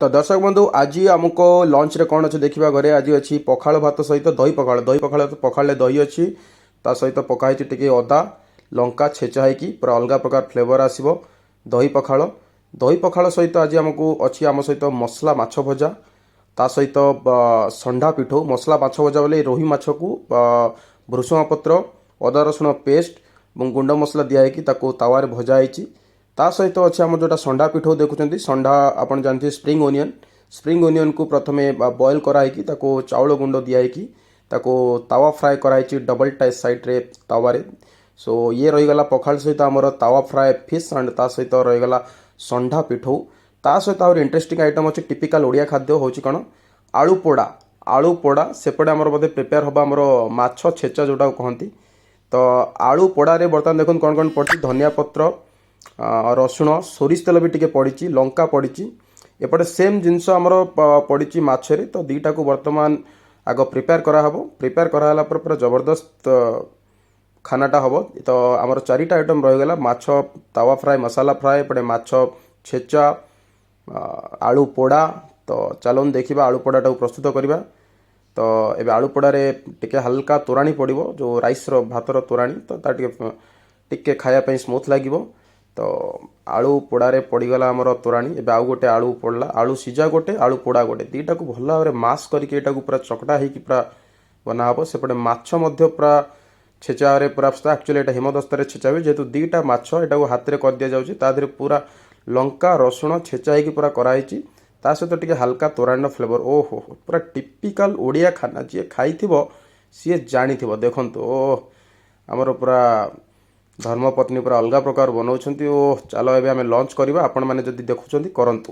ତ ଦର୍ଶକ ବନ୍ଧୁ, ଆଜି ଆମକୁ ଲଞ୍ଚରେ କ'ଣ ଅଛି ଦେଖିବା। ଘରେ ଆଜି ଅଛି ପଖାଳ ଭାତ ସହିତ ଦହି ପଖାଳ। ଦହି ପଖାଳ, ପଖାଳରେ ଦହି ଅଛି, ତା ସହିତ ପକା ହେଇଛି ଟିକେ ଅଦା ଲଙ୍କା ଛେଚା ହେଇକି, ପୁରା ଅଲଗା ପ୍ରକାର ଫ୍ଲେଭର ଆସିବ ଦହି ପଖାଳ। ଦହି ପଖାଳ ସହିତ ଆଜି ଆମକୁ ଅଛି ଆମ ସହିତ ମସଲା ମାଛ ଭଜା, ତା ସହିତ ଷଣ୍ଢା ପିଠଉ। ମସଲା ମାଛ ଭଜା ବୋଲେ ରୋହି ମାଛକୁ ଭୃଷୁଙ୍ଗା ପତ୍ର, ଅଦା ରସୁଣ ପେଷ୍ଟ ଏବଂ ଗୁଣ୍ଡ ମସଲା ଦିଆହେଇକି ତାକୁ ତାୱାରେ ଭଜା ହେଇଛି। ତା ସହିତ ଅଛି ଆମର ଯେଉଁଟା ଷଣ୍ଢା ପିଠଉ ଦେଖୁଛନ୍ତି। ଷଣ୍ଢା ଆପଣ ଜାଣିଥିବେ, ସ୍ପ୍ରିଙ୍ଗ ଓନିଅନ୍। ସ୍ପ୍ରିଙ୍ଗ ଓନିଅନ୍କୁ ପ୍ରଥମେ ବଏଲ୍ କରାହେଇକି, ତାକୁ ଚାଉଳ ଗୁଣ୍ଡ ଦିଆହେଇକି ତାକୁ ତାୱା ଫ୍ରାଏ କରାହେଇଛି ଡବଲ୍ ଟାଇ ସାଇଡ଼୍ରେ ତାୱାରେ। ସୋ ଇଏ ରହିଗଲା ପଖାଳ ସହିତ ଆମର ତାୱା ଫ୍ରାଏ ଫିସ୍ ଆଣ୍ଡ ତା ସହିତ ରହିଗଲା ଷଣ୍ଢା ପିଠଉ। ତା ସହିତ ଆହୁରି ଇଣ୍ଟରେଷ୍ଟିଂ ଆଇଟମ୍ ଅଛି। ଟିପିକାଲ ଓଡ଼ିଆ ଖାଦ୍ୟ ହେଉଛି କ'ଣ? ଆଳୁ ପୋଡ଼ା। ଆଳୁ ପୋଡ଼ା ସେପଟେ ଆମର ବୋଧେ ପ୍ରିପେୟାର ହେବ ଆମର ମାଛ ଛେଚା ଯେଉଁଟାକୁ କହନ୍ତି। ତ ଆଳୁ ପୋଡ଼ାରେ ବର୍ତ୍ତମାନ ଦେଖନ୍ତୁ କ'ଣ କ'ଣ ପଡ଼ିଛି। ଧନିଆ ପତ୍ର, ରସୁଣ, ସୋରିଷ ତେଲ ବି ଟିକେ ପଡ଼ିଛି, ଲଙ୍କା ପଡ଼ିଛି। ଏପଟେ ସେମ୍ ଜିନିଷ ଆମର ପଡ଼ିଛି ମାଛରେ। ତ ଦୁଇଟାକୁ ବର୍ତ୍ତମାନ ଆଗ ପ୍ରିପେୟାର କରାହେବ। ପ୍ରିପେୟାର କରାହେଲା ପରେ ପୁରା ଜବରଦସ୍ତ ଖାନାଟା ହେବ। ତ ଆମର ଚାରିଟା ଆଇଟମ୍ ରହିଗଲା: ମାଛ ତାୱା ଫ୍ରାଏ, ମସଲା ଫ୍ରାଏ, ଏପଟେ ମାଛ ଛେଚା, ଆଳୁ ପୋଡ଼ା। ତ ଚାଲନ୍ତୁ ଦେଖିବା, ଆଳୁ ପୋଡ଼ାଟାକୁ ପ୍ରସ୍ତୁତ କରିବା। ତ ଏବେ ଆଳୁ ପୋଡ଼ାରେ ଟିକେ ହାଲକା ତୋରାଣୀ ପଡ଼ିବ, ଯେଉଁ ରାଇସ୍ର ଭାତର ତୋରାଣୀ, ତ ତା ଟିକେ ଟିକେ ଖାଇବା ପାଇଁ ସ୍ମୁଥ୍ ଲାଗିବ। ତ ଆଳୁ ପୋଡ଼ାରେ ପଡ଼ିଗଲା ଆମର ତୋରାଣୀ। ଏବେ ଆଉ ଗୋଟେ ଆଳୁ ପଡ଼ିଲା। ଆଳୁ ସିଝା ଗୋଟେ, ଆଳୁ ପୋଡ଼ା ଗୋଟେ, ଦୁଇଟାକୁ ଭଲ ଭାବରେ ମାସ୍ କରିକି ଏଇଟାକୁ ପୁରା ଚକଟା ହେଇକି ପୁରା ବନା ହେବ। ସେପଟେ ମାଛ ମଧ୍ୟ ପୁରା ଛେଚାରେ ପୁରା, ଆକ୍ଚୁଆଲି ଏଇଟା ହେମଦସ୍ତାରେ ଛେଚା ହୁଏ। ଯେହେତୁ ଦୁଇଟା ମାଛ, ଏଟାକୁ ହାତରେ କରିଦିଆଯାଉଛି। ତା ଦେହରେ ପୁରା ଲଙ୍କା ରସୁଣ ଛେଚା ହେଇକି ପୁରା କରାହେଇଛି, ତା ସହିତ ଟିକେ ହାଲକା ତୋରାଣୀର ଫ୍ଲେଭର। ଓହୋ ହୋ, ପୁରା ଟିପିକାଲ ଓଡ଼ିଆ ଖାନା। ଯିଏ ଖାଇଥିବ ସିଏ ଜାଣିଥିବ। ଦେଖନ୍ତୁ, ଓ ଆମର ପୁରା ଧର୍ମପତ୍ନୀ ପୁରା ଅଲଗା ପ୍ରକାର ବନାଉଛନ୍ତି। ଓ ଚାଲ, ଏବେ ଆମେ ଲଞ୍ଚ କରିବା। ଆପଣମାନେ ଯଦି ଦେଖୁଛନ୍ତି, କରନ୍ତୁ।